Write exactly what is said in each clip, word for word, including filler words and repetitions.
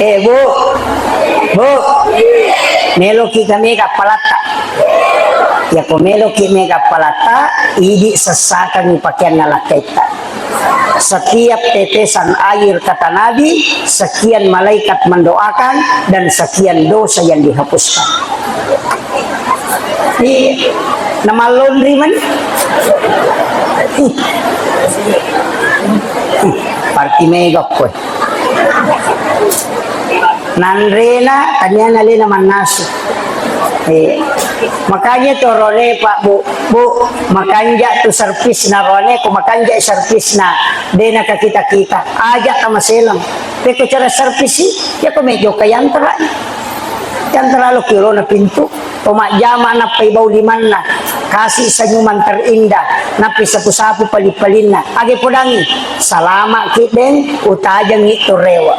Eh, Bu. Bu. Meloki ka mega appalatta. Yako meloki mega appalatta, idi sessakangngi pakeanna lakkaitta. Setiap tetesan air, kata Nabi, sekian malaikat mendoakan dan sekian dosa yang dihapuskan. Iya. Namallonri mani. Parti mega koe. Nanrena taniana lena mannasu. Eh, makanya tu rone, Pak, Bu, Bu, makanja tu servisna rone, ko makanja servisna, dena ka kita-kita, aja tamaselang. Peko cara servis sih, ya ko mejo kayantara. Yantara lo kilona pintu. Pemajjama nappai bau limanna, kasi senyuman terindah, nappi sapu-sapu pali-palinna. Age podangi, salama ki deng, utajengi tu rewa.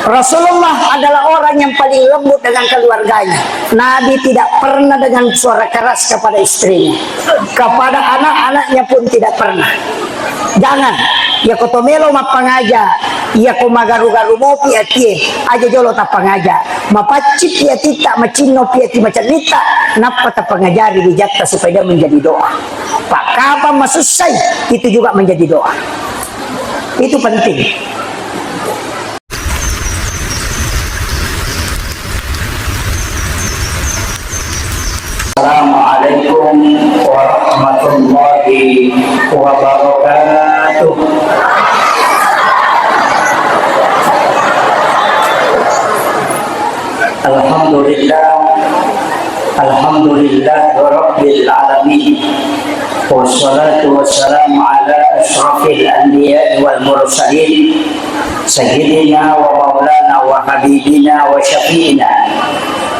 Rasulullah adalah orang yang paling lembut dengan keluarganya. Nabi tidak pernah dengan suara keras kepada istrinya. Kepada anak-anaknya pun tidak pernah. Jangan, yako to melo mappangaja, yako magaru-garu mopi atie, aja jolo tappangaja. Mapaccipi atitta, macinnopi ati macennitta, nappa tapangajari wijatta supaya dia menjadi doa. Pak, kapan masussai, itu juga menjadi doa. Itu penting. Assalamualaikum warahmatullahi wabarakatuh. Alhamdulillah. Alhamdulillah Rabbil Alamin. Wassalatu wassalamu ala asyrafil anbiya wal mursalin, sayyidina wa maulana wa habibina wa syafi'ina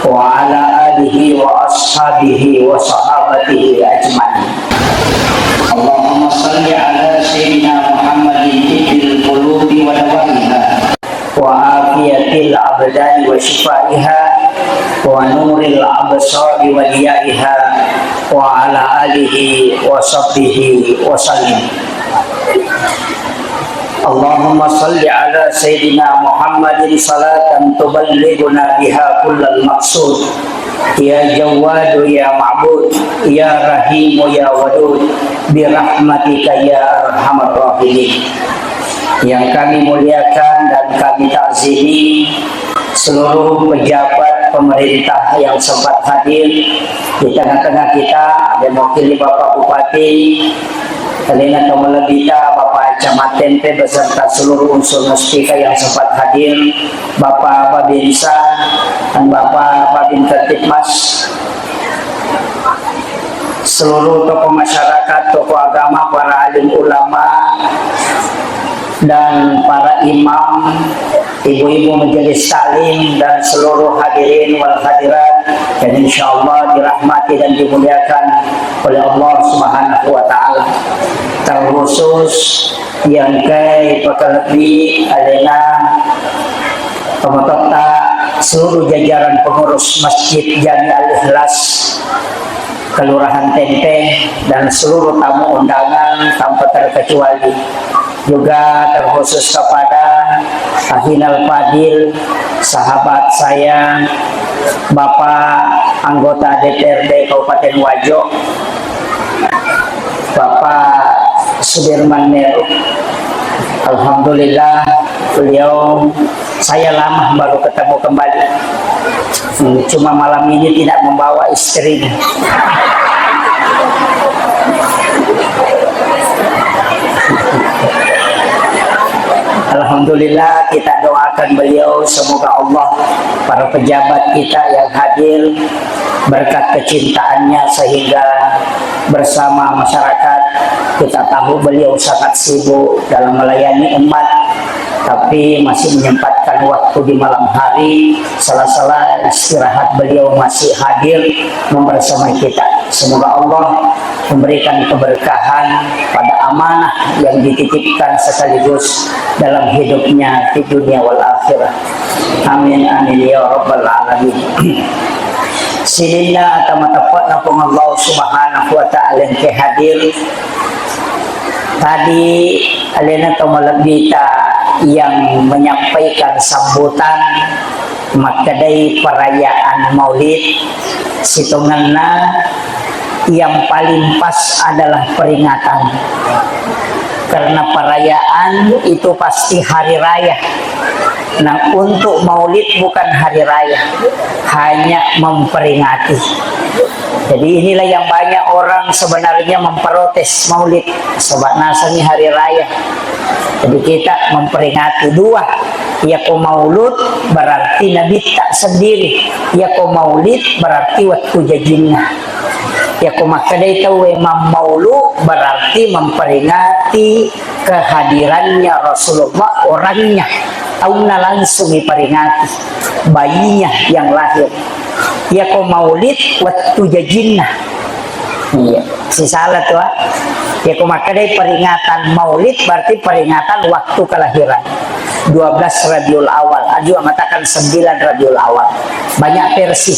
wa ala alihi wa ashabihi wa sahabatihi ajma'in. Allahumma salli ala sayyidina Muhammadin tibbil qulubi wa dawaiha. Wa afiyatil abdani wa syifaiha wa nuril absari wa diyaiha wa ala alihi wa sahbihi wa sallim. Allahumma salli ala sayyidina Muhammadin salatan tuballighuna biha kullal maqsud. Ya Jawwadu ya Ma'bud, ya Rahimu ya Wadud, birahmatika ya arhamar rahimin. Yang kami muliakan dan kami takzimi seluruh pejabat pemerintah yang sempat hadir di tengah-tengah kita, ada mewakili Bapak Bupati, Kalena Tomalebbita, Bapak Camat Tempe beserta seluruh unsur Muspika yang sempat hadir, Bapak Babinsa, dan Bapak Babin Kamtibmas, seluruh tokoh masyarakat, tokoh agama, para alim ulama, dan para imam, ibu-ibu majelis taklim, dan seluruh hadirin wal hadirat yang insyaallah dirahmati dan dimuliakan oleh Allah Subhanahu wa Ta'ala. Terkhusus yang kai pakalebbi alena tomatoatta seluruh jajaran pengurus Masjid Jami Al-Ikhlas Kelurahan Tempe dan seluruh tamu undangan tanpa terkecuali. Juga terkhusus kepada Akhinal Fadil, sahabat saya, Bapak anggota D P R D Kabupaten Wajo, Bapak Sudirman Meru. Alhamdulillah, beliau, saya lama baru ketemu kembali. Hmm, cuma malam ini tidak membawa istrinya. Alhamdulillah, kita doakan beliau, semoga Allah, para pejabat kita yang hadir, berkat kecintaannya sehingga bersama masyarakat, kita tahu beliau sangat sibuk dalam melayani umat, tapi masih menyempatkan waktu di malam hari, sela-sela istirahat beliau masih hadir membersamai kita. Semoga Allah memberikan keberkahan pada amanah yang dititipkan sekaligus dalam hidupnya di dunia wal akhirah. Amin, amin, ya rabbal alamin. Sininna ata mateppe'na Puang Allah Subhanahu wa Ta'ala engka hadir. Tadi alena to malebbita yang menyampaikan sambutan makkedai perayaan Maulid, sitongenna yang paling pas adalah peringatan. Karena perayaan itu pasti hari raya. Nah, untuk Maulid bukan hari raya, hanya memperingati. Jadi inilah yang banyak orang sebenarnya memprotes Maulid, sebab nasani hari raya. Jadi kita memperingati dua, yako maulud berarti Nabitta sendiri, yako maulid berarti wettu jajinna. Yako makkedai tauwe mammaulu berarti memperingati kehadirannya Rasulullah, orangnya. Taunna langsung diperingati, bayinya yang lahir. Yako maulid wettu jajinna. Iya, sisala tu, ah. Yako makkedai peringatan maulid berarti peringatan waktu kelahiran. Dua belas Rabiul Awal, ada juga mengatakan sembilan Rabiul Awal. Banyak versi.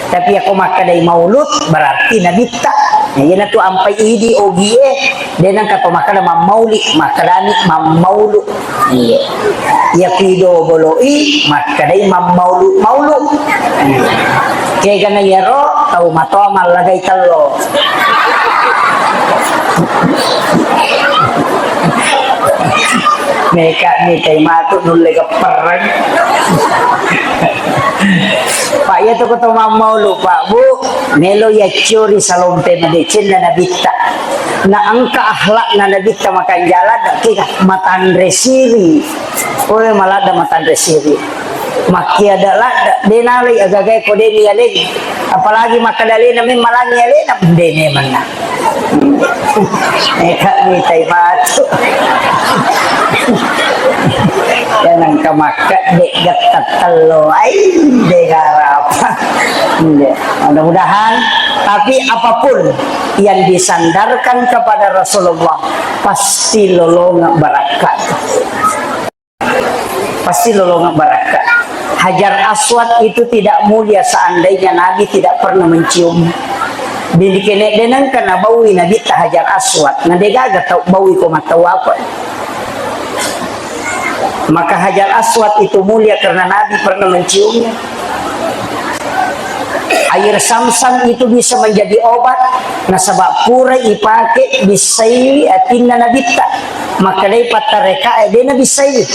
Tapi yako makkedai maulud berarti Nabitta. Nah, iyana tu ampai idi ogie, de nengka to makkeda mammauli, makkedani mammaulu. Iya. Iya, pido boloi, makkedai mammaulu-maulu. Iya. Kegana iyaro, tau matoa mallagai tello. Meka, meka matu nulle geppereng. Pak, iya tu ko to mammaulu, Pak, Bu, melo iya ciori salompe madecenna Nabitta. Na engka akhlakna Nabitta makanjala, kega matanre siri. Pole maladda matanre siri. Makkiada ladda, de nalai agaga ko de ni aleng. Apalagi makkeda alena memmalangi alena, de nemanna. Eka mitai matu. Jangan ke makkeda de getta tello. Ai, de garapa. Iya. Mudah-mudahan, tapi apapun yang disandarkan kepada Rasulullah, pasti lolonga barakka. Pasti lolonga barakka. Hajar Aswad itu tidak mulia seandainya Nabi tidak pernah mencium. Bini kene denang kena baui Nabitta Hajar Aswad. Na degaga tau baui ko matau apa. Maka Hajar Aswad itu mulia karena Nabi pernah menciumnya. Air Samsam itu bisa menjadi obat, nasaba pura ipake bissai atinna Nabitta. Makkedai pattarekae, de nabissai.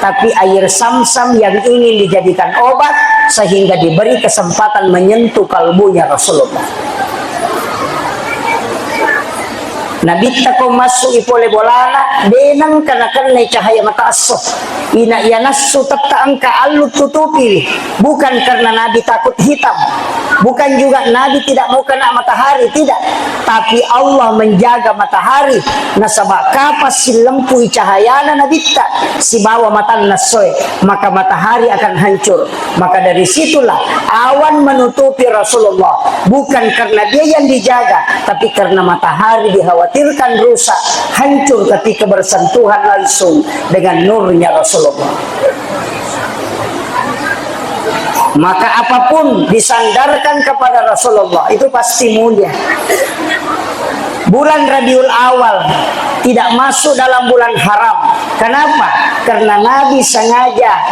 Tapi air Samsam yang ingin dijadikan obat, sehingga diberi kesempatan menyentuh kalbunya Rasulullah. Nabitta ko massu i pole bolana, de nengka nakennai cahaya mata esso. Ina iya nassu tetta engka allu tutupi. Bukan karena Nabi takut hitam. Bukan juga Nabi tidak mau kena matahari, tidak. Tapi Allah menjaga matahari. Nasaba kapas sillempui cahayana Nabitta sibawa matanna essoe, maka matahari akan hancur. Maka dari situlah awan menutupi Rasulullah, bukan karena dia yang dijaga, tapi karena matahari dikhawatirkan rusak, hancur ketika bersentuhan langsung dengan nurnya Rasulullah. Maka apapun disandarkan kepada Rasulullah itu pasti mulia. Bulan Rabiul Awal tidak masuk dalam bulan haram. Kenapa? Karena Nabi sengaja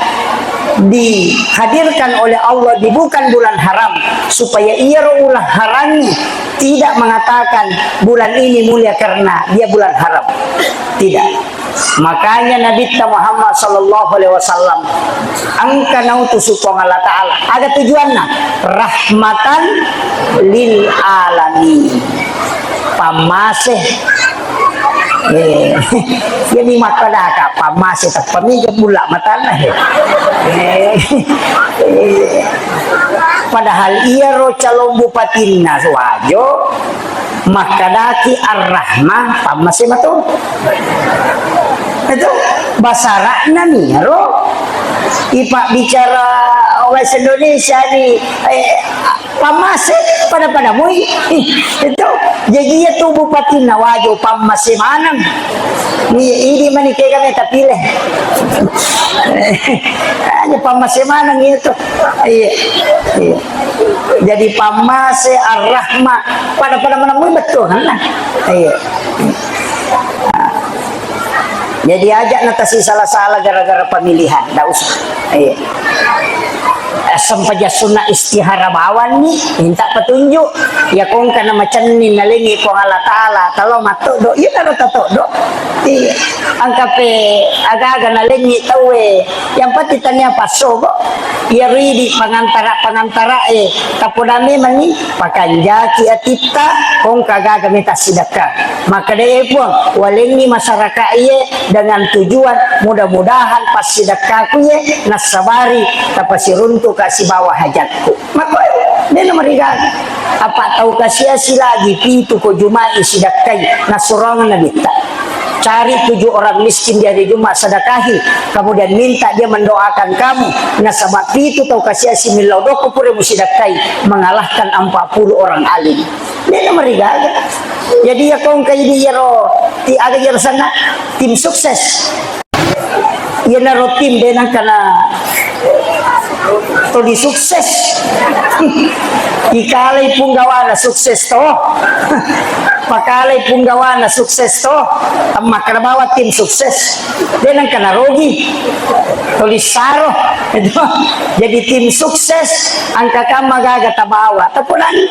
dihadirkan oleh Allah di bukan bulan haram, supaya iyaro ulah harangnge tidak mengatakan bulan ini mulia karena dia bulan haram. Tidak. Makanya Nabitta Muhammad sallallahu alaihi wasallam engka nautus Puang Allah Ta'ala. Aga tujuanna? Rahmatan lil alamin. Pammase. Eh, jadi makkedaka pammase, teppami je bulla matanna. Eh, eh. Padahal iyaro calon bupatinna Wajo makkedaki Ar-Rahmah, pammase matu. Itu basara'na niro ipabbicara bahasa Indonesia ni, eh, pammase pada-pada mui. Ih, itu. Jadi iya tu bupatinna Wajo pammase maneng. Ni idi mani kega meta pile. Hanya pammase maneng itu. Iya. Iya. Jadi pammase Ar-Rahmah pada-pada mana mui betul kan? Iya. Jadi aja' na tasi sala-sala gara-gara pemilihan, ndak usah. Iya. Sempajang sunna istihara bawanni, minta petunjuk. Ya kongka na macenning nalengi Puang Allah Taala, talo mattodo, iya taro tatodo. Iya. Angkape aga-aga nalengi tauwe, yang penting tania passobo. Iya ridi pangantara-pangantara e, tapodame mani pakanjaki atitta, kongka gaga meta sidakka. Makkeda, "E Puang, walengngi masyarakat iye dengan tujuan mudah-mudahan passidakkaku iye nassabari tapasiruntuka sibawa hajatku." Makko, dena marigaga. Apa tau kasiasi lagi pitu ko Juma'i sidakkai, nassurongeng Nabitta. Cari tujuh orang miskin di hari Jumat, sedekahi, kemudian minta dia mendoakan kamu. Nasaba pitu tau kasiasi millau dokko pura musidakkai, mengalahkan empat puluh orang alim. Dena marigaga. Jadi ya kongka idi iyaro, ti aga iyaro sanna, tim sukses. Iyanaro tim de nangkana toli sukses. Ikalai punggawana sukses to. Pakalai punggawana sukses to. Makkeda bawa tim sukses. De nangkana rogi. Toli saro. Jadi tim sukses, angka kamma gaga tabawa. Tapolani.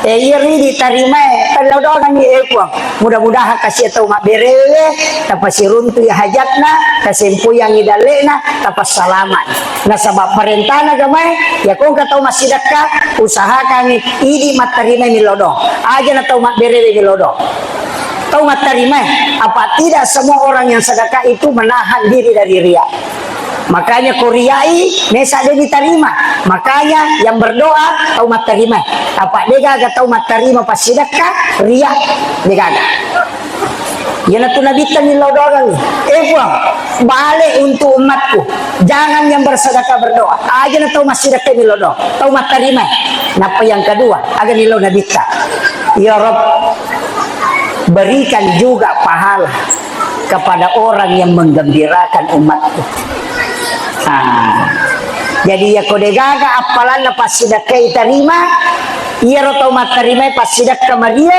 Eh, iya ridi tarimae, tallau doangangngi, eh, Puang. Mudah-mudahan kasi tau mabberewe, tapasiruntui hajatna, tasempoyangngi dalle'na, tapassalama'i. Nasaba parentana agamae, ya kongka tau massidakka, usahakangngi idi mattarimai millau doang. Aja na tau mabberewe millau doang. Tau mattarimae, apa tidak semua orang yang sedekah itu menahan diri dari riya. Makanya ko riai, mesa de ditarima. Makanya yang berdoa tau mattarima. Apa de gaga tau mattarima passidakka, ria de gaga. Iyanatu Nabitta millau doangngi, "Eh Puang, balik untuk umatku. Jangan yang bersedekah berdoa." Aja na tau massidakka millau doang. Tau mattarima. Nappa yang kedua, aga millau Nabitta? Ya Rabb, berikan juga pahala kepada orang yang menggembirakan umatku. Ah. Jadi, iya ko degaga appalanna passidakka itarima, iyaro tau mattarimai passidakka mario,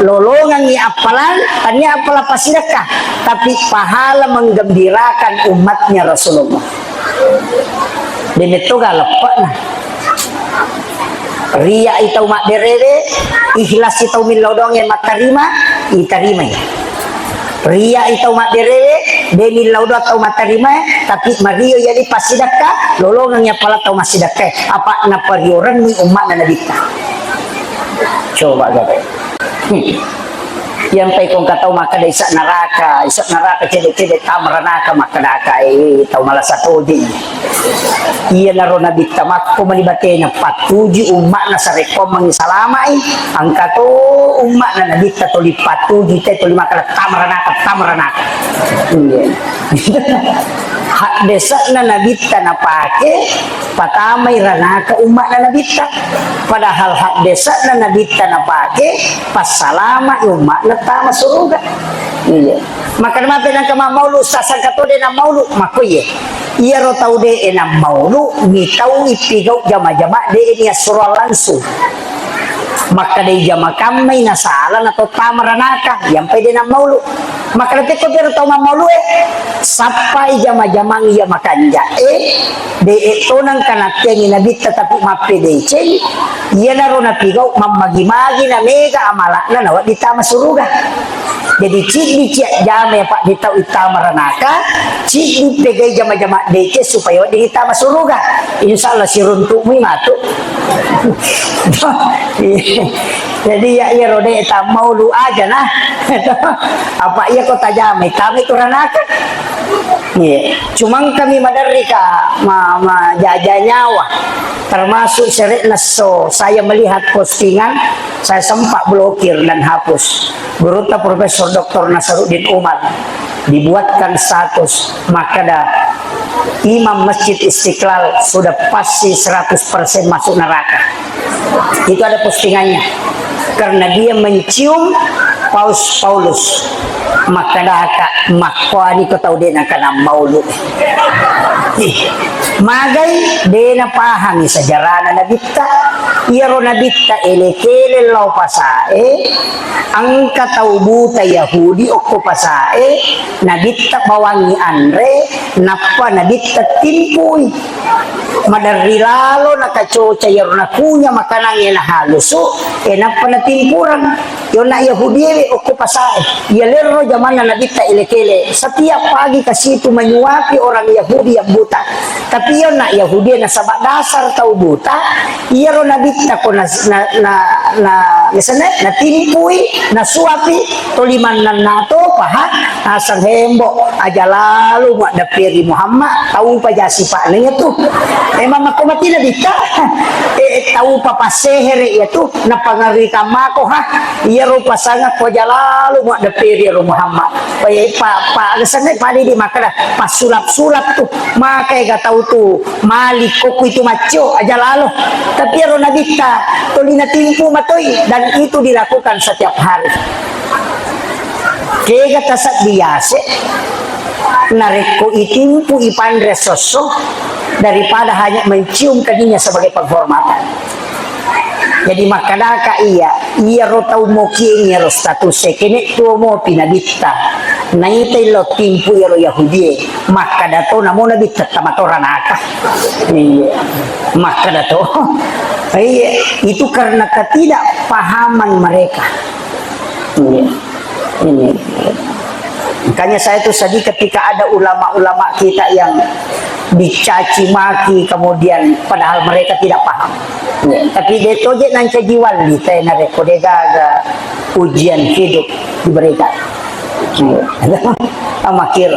lolongangngi appalang, tania appalang passidakka, tapi pahala menggembirakan umatnya Rasulullah. Demetto ga leppe'na. Riai tau mabberewe, ikhlasi tau millau doangnge mattarima, itarimai. Riai tau mabberewe, de millau doang tau mattarima, tapi mario yali passidakka, lolongengngi appala tau massidakka. Apa napariorenni umma'na Nabitta. Coba gape. Hmm. Iyampai kongka tau makkeda isa neraka, isa neraka, cede-cede tama ranaka, makkedaka, eh, tau malasa toji. Iyanaro Nabitta makko mani batena, pattuju umma'na sarekkoammengngi salama'i, engka to umma'na Nabitta toli pattuju, te toli makkeda tama ranaka, tama ranaka. Iya. Haddese'na Nabitta napake, patamai ranaka umma'na Nabitta. Padahal haddese'na Nabitta napake, passalama'i umma'na tama suruga. Iya. Maka mape nangka mammaulu, sasangka to de nammaulu, makko iye. Iyaro tau de e nammaulu, mitau ippigau jama-jama de e niassuro langsung. Makkedai jama kammai nasala na to tama ranaka, iyampai de nammaulu. Makkeda pekko pero tau mammaulu e, sappai jama-jamang iya makanja e, de e tonang kanatteangi Nabitta tapi mappedeceng, iyanaro napigau mammagi-magi na mega amala'na nawedding tama suruga. Jadi ciddi cia jama apa ditau ittama ranaka, ciddi pegai jama-jama deceng supaya wedding ittama suruga. Insya Allah siruntu'mui matu. Jadi ya, iya rode tammaulu aja nah. Apa iya ko tajamai, tamai tu ranaka. Iya. Cuma kami maderri ka ma, ma jaja nyawa. Termasuk seretna so saya melihat postingan, saya sempat blokir dan hapus. Gurutta Profesor Doktor Nasaruddin Umar dibuatkan status, makkeda Imam Masjid Istiqlal sudah pasti seratus persen masuk neraka. Itu ada postingannya. Karena dia mencium paus Paulus. Makkedaka, makkuani ko tau de nangka nammaulu. Magai de napahangi sejarana Nabitta. Iyaro Nabitta ele-kele lao pasae, engka tau buta Yahudi okko pasae, Nabitta bawangi anre, nappa Nabitta timpui. Maderri lalo nakacoca iyaro nakunya makanangnge nahalusu, e nappa natimpureng. Yonna Yahudiewe okko pasae. Iya lerro jamanna Nabitta ele-kele. Setiap pagi ke situ menyuapi orang Yahudi yang buta. Tapi yonna Yahudi nasaba dasar tau buta, iyaro Nabitta ko na, na, na, na, misalnya, natimpui, nasuapi, toli mannanna to, paha, naseng hembo, aja lalu maddepperi Muhammad, tau paja sipa'na iya tu. Emang makko mati Nabitta? Eh, tau papassehere iya tu. Napangarui kammako, ha, iyaro pasangakko aja lalu maddepperi iyaro Muhammad. Pa, pa, pa, asengnge padi di makkeda, passulap-sulap tu, maka ega tau tu malik ko itu maccio, aja lalo. Tapi iyaro Nabitta, toli natimpu matoi, dan itu dilakukan setiap hari. Kega taseddi yase, narekko itimpu ipanre sosso, daripada hanya mencium keningnya sebagai penghormatan. Jadi makkedaka iya, iyaro tau mokieng iyaro status e, kene tuo mopi Nabitta. Naitai lao timpu iyaro Yahudie, makkeda to namo Nabitta tamatora naka. Iya. Makkeda to. Iya, itu karena ketidakpahaman mereka. Iya. Ini. Makanya saya tuh sedih ketika ada ulama-ulama kita yang dicaci maki, kemudian padahal mereka tidak paham. Ya, tapi de toje nancaji wali tena reko de gaga ujian hidup diberikan. Ya. Amakir.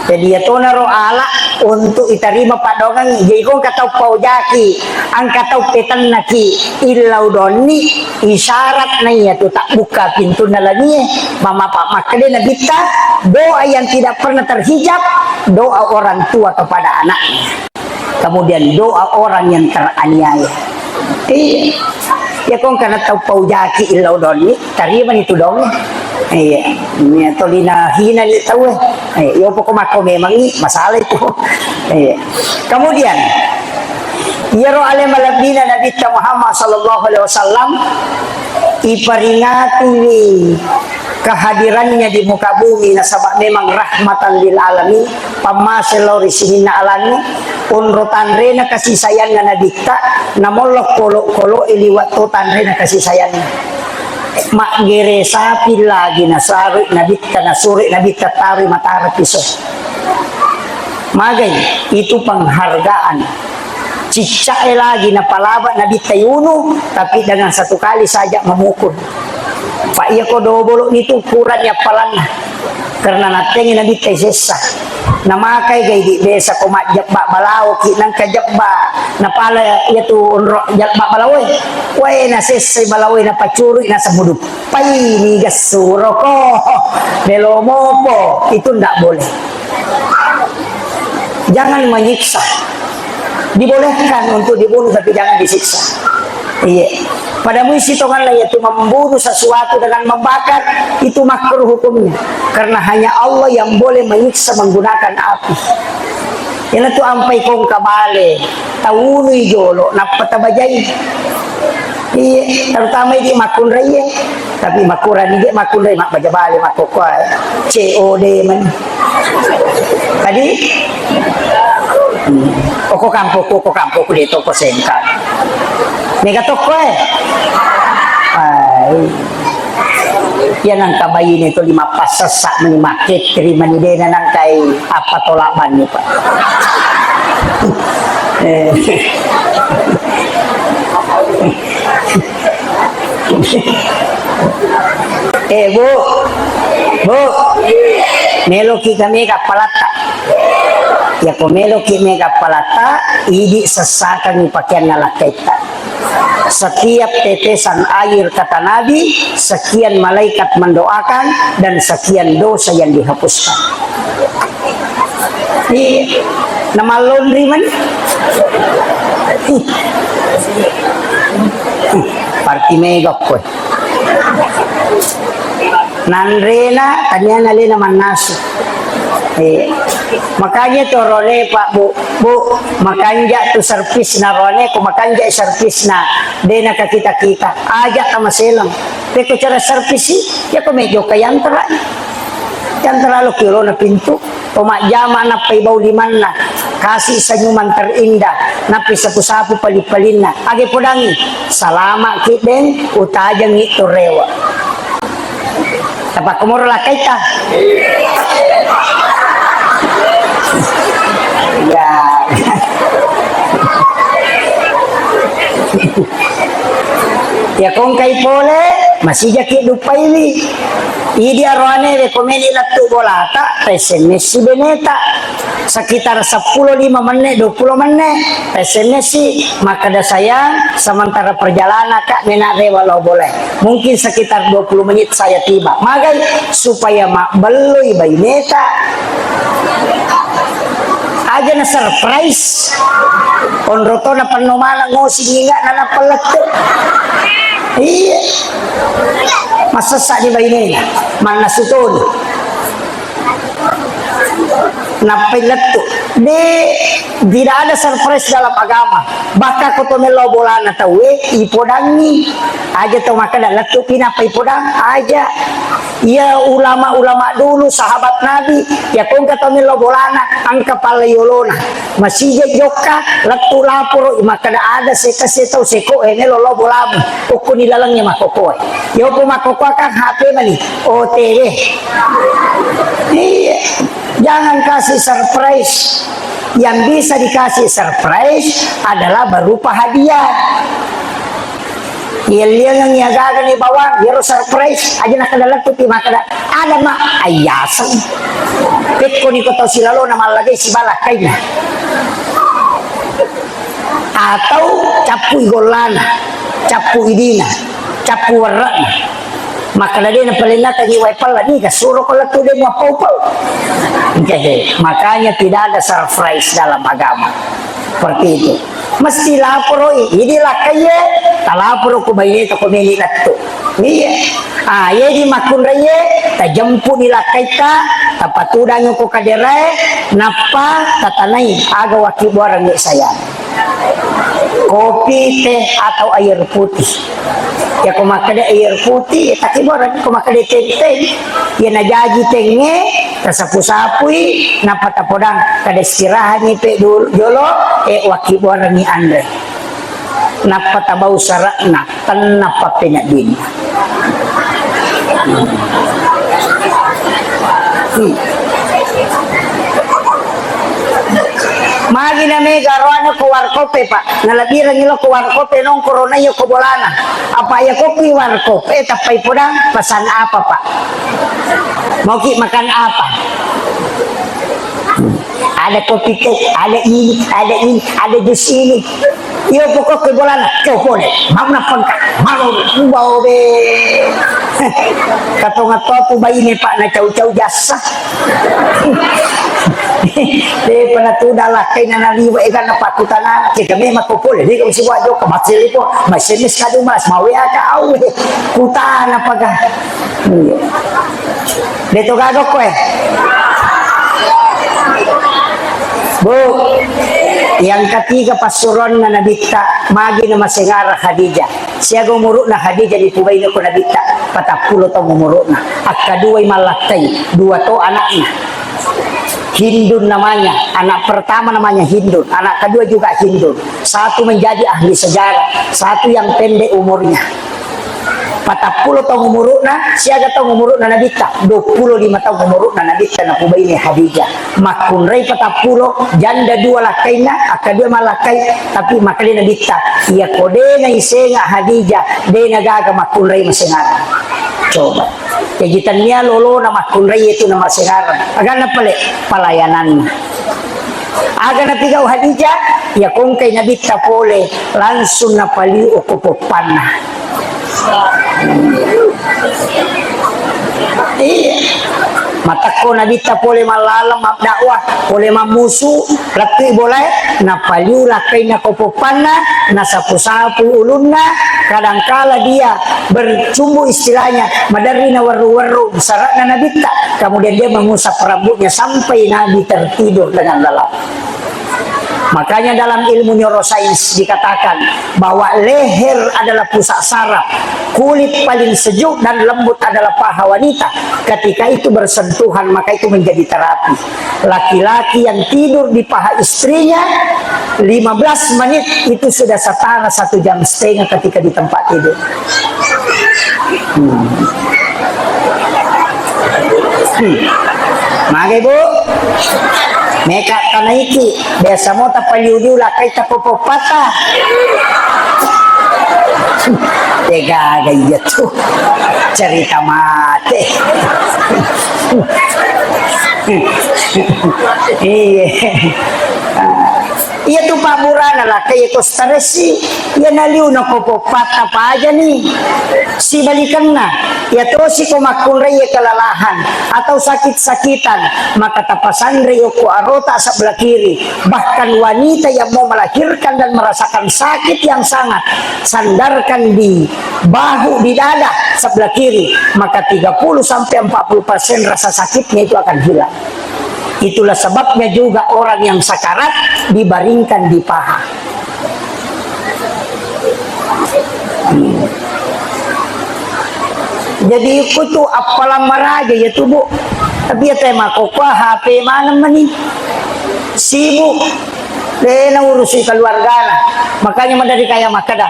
Jadi ya tonaro ala untuk itarima padongang, jadi kong katau paujaki, angkatau petennaki, illau donni, isyarat na iya tu tak buka pintunna langie, mama pak makkede Nabitta, doa yang tidak pernah terhijab, doa orang tua kepada anaknya. Kemudian doa orang yang teraniaya. Iya. Ya kong karena tau paujaki illau donni, tarimani tu dong. Iya. Iya, tolina hina ni tau. Iya, yo pokok mako memang i masalah itu. Iya. Kemudian, iyaro ale malebbina Nabitta Muhammad sallallahu alaihi wasallam iperingatiwi kehadirannya di muka bumi nasaba memang rahmatan lil alamin, pammase lao ri sininna alangnge, onro tanrena kasih sayangna Nabitta, namollo kolo-kolo liwat to tanrena kasih sayangna. Maggere sapi lagi nasarui Nabitta, nasuri Nabitta tarui matara piso. Magai itu penghargaan. Ciccae lagi napalaba Nabitta Yunu, tapi dengan satu kali saja memukul. Pak iya ko dobolo nitu kurang ya palanna. Karena nattengi Nabitta sessa. Namakai gai di desa ko majjabba balao ki nangka jabba napala iya tu onro jabba balao e. Wae na sessa balao e na pacurui na semudu. Pai ni gassuroko. Melo mopo itu ndak boleh. Jangan menyiksa. Dibolehkan untuk dibunuh tapi jangan disiksa. Iya. Pada muisi tonganna yaitu membunuh sesuatu dengan membakar itu makruh hukumnya. Karena hanya Allah yang boleh menyiksa menggunakan api. Iyana tu ampai kongka bale, taunui jolo, nappa tabajai. Iya, terutama di makkunrai. Tapi makkurani je makkunrai, mabbaja bale makkokkoe. C O D man. Tadi? Hmm. Oko kampokku, oko kampokku de toko sengka. Mega toko e. Ai. Iya nangka baine tuli mappassessa mani makketri mani dena nangkai apa tolak banni, Pak. Eh. Eh, Bu. Bu. Meloki kami kappalatta. Ya ko meloki mega kappalatta, idi sessakangi pakeanna lakkaitta. Setiap tetesan air, kata Nabi, sekian malaikat mendoakan dan sekian dosa yang dihapuskan. Iya. Namallonri man. Parti mega koe. Nanrena, taniana lena mannasu. Iya. Makanya tu rone, Pak, Bu, Bu, makanja tu servisna rone, ko makanja servisna, de na kakita-kita, aja tamaseleng. Pekko cara servis i, ya ko mejo ka yantara. Yantara lo kiolona pintu, to majjama nappai bau limanna, kasih senyuman terindah, nappi sapu-sapu pali-palinna. Age podangi, salama ki deng, utajengi tu rewe. Tapakkomoro lakkaita. Ya. Ya kongkai pole, masijaki duppaiwi. Idi aroane we komeni lettu bolata, S M S si beneta. Sekitar seppulo lima menit, dua puluh menit, S M S si, makkeda, "Sayang, sementara perjalanan, Kak, mena rewa lao bolae. Mungkin sekitar dua puluh menit saya tiba." Magai? Supaya mabbelloi baineta. Aja na surprise. Onro to na penno maneng ngosi inga na nappa lettu. Iya. Massessa di bainena. Mannasu toni. Nappai lettu. De, tidak ada surprise dalam agama. Bahkan ko to mello bolana tauwe, ipodangi. Aja to makkeda lettu pi nappa ipodang, aja. Iya ulama-ulama dulu, sahabat Nabi, ya kongka to mello bolana, engka palla yolona. Masija jokka, lettu laporo, makkeda ada seka setau seko, eh, melo lo bolamu. Ukkuni lalengnya makokoe. Yopo makokoa kan H P mani, O T W. Iya. Jangan kasih surprise. Yang bisa dikasih surprise adalah berupa hadiah. Yelliangengngi agaga ni bawang, yero surprise, aja nakkeda lettupi makkeda, "Ada, Mak, ayyaseng." Pekkoni ko tau silalona mallagai sibala kaina. Atau cappui gollana, cappu idina, cappu werre'na. Makkeda de napalennakangi wae pella, niga suro ko lettu de muappau-pau. Makanya tidak ada surprise dalam agama. Seperti itu. Mesti laporoi, idi lakkaiye, talaporo ko baineta ko meni lettu. Iya. Ah, yedi makkunraiye, tajempuni lakkaitta, tapatudangi ko kaderae, nappa tatanai aga wakkibbuarengngi sayang. Kopi, teh, atau air putih. Ya ko makkeda air putih, ya takkibbuareng, ko makkeda teh, teh. Ya najaji tengnge, tasapu-sapui, nappa tapodang, kada istirahatni pe dulu, jolo, eh, wakkibbuarengngi anre. Nappa tabau sara'na, tenna pappeneddinna. Hmm. Magi na mega roane ko warkoppe, Pak. Nalebbirengngi lo ko warkoppe nongkoro na iyo ko bolana. Apa iya ko kui warkoppe, eh, tappai podang, pesan apa, Pak? Mau ki makan apa? Ada kopi teh, ada ini, ada ini, ada jus ini. Iyo pokoknya bolana, coba deh, mau napengka, mau, mau be. Katonga topu baine, Pak, na cau-cau jasa. Deh, pernah tuh dah lah, kayak nana liwa, eh, kan apa kutana, kita memang kopole, dia kalau si wajok, masih lipo, masih mis kadu mas, mau ya kau, kutana apa kah? Iya. Deto gaga koe. Bu, yang ketiga passuronganna Nabitta, magi na masengara Khadijah. Siaga umuru'na Khadijah dipubaine ko Nabitta, patappulo taung umuru'na. Akkaduai mallakkai, dua to anakna. Hindun namanya, anak pertama namanya Hindun, anak kedua juga Hindun. Satu menjadi ahli sejarah, satu yang pendek umurnya. Patappulo taung umuru'na, siaga taung umuru'na Nabitta, duappulo lima taung umuru'na Nabitta napubaine Khadijah. Makkunrai patappulo, janda dua lakkainna, akkadua mallakkai, tapi makkeda Nabitta, iya ko de naisenga Khadijah, de nagaga makkunrai masengareng. Coba. Jaji tennia lolona makkunrai itu na masengareng. Aganna pale pelayananna. Aga napigau Khadijah, iya kongkai Nabitta pole, langsung napaliu ko poppanna. Iya. Matekko Nabitta pole mallaleng mabdakwah, pole mammusu, lettui bolae, napaliu lakkainna kopoppanna, nasapu-sapu ulunna, kadangkala dia bercumbu istilahnya, maderri nawerru-werru sara'na Nabitta, kemudian dia mengusap rambutnya sampai Nabi tertidur dengan lelap. Makanya dalam ilmu neurosains dikatakan bahwa leher adalah pusat saraf, kulit paling sejuk dan lembut adalah paha wanita. Ketika itu bersentuhan, maka itu menjadi terapi. Laki-laki yang tidur di paha istrinya lima belas menit itu sudah setara satu jam setengah ketika di tempat tidur. Hmm. Hmm. Magai, Bu? Meka tanaiki, biasa mo tapaliu-liu lakkai tapopoppata. Tega aga iya tu. Cerita mate. Iya. Iya tu pabburana lakkai ko stresi. Iya naliu na ko poppatta pajani. Sibalikenna, iya tosi ko makkunrai iya kelelahan atau sakit-sakitan, maka tapasanre yokko arota sebelah kiri. Bahkan wanita yang mau melahirkan dan merasakan sakit yang sangat, sandarkan di bahu, di dada sebelah kiri, maka tiga puluh sampai empat puluh persen rasa sakitnya itu akan hilang. Itulah sebabnya juga orang yang sakarat dibaringkan di paha. Hmm. Jadi, iko tu appalang maraja iya tu, Bu. Tapi iya teh makkokkoe H P maneng mani. Sibuk. De naurusi keluargana. Makanya maderri kaya makkeda,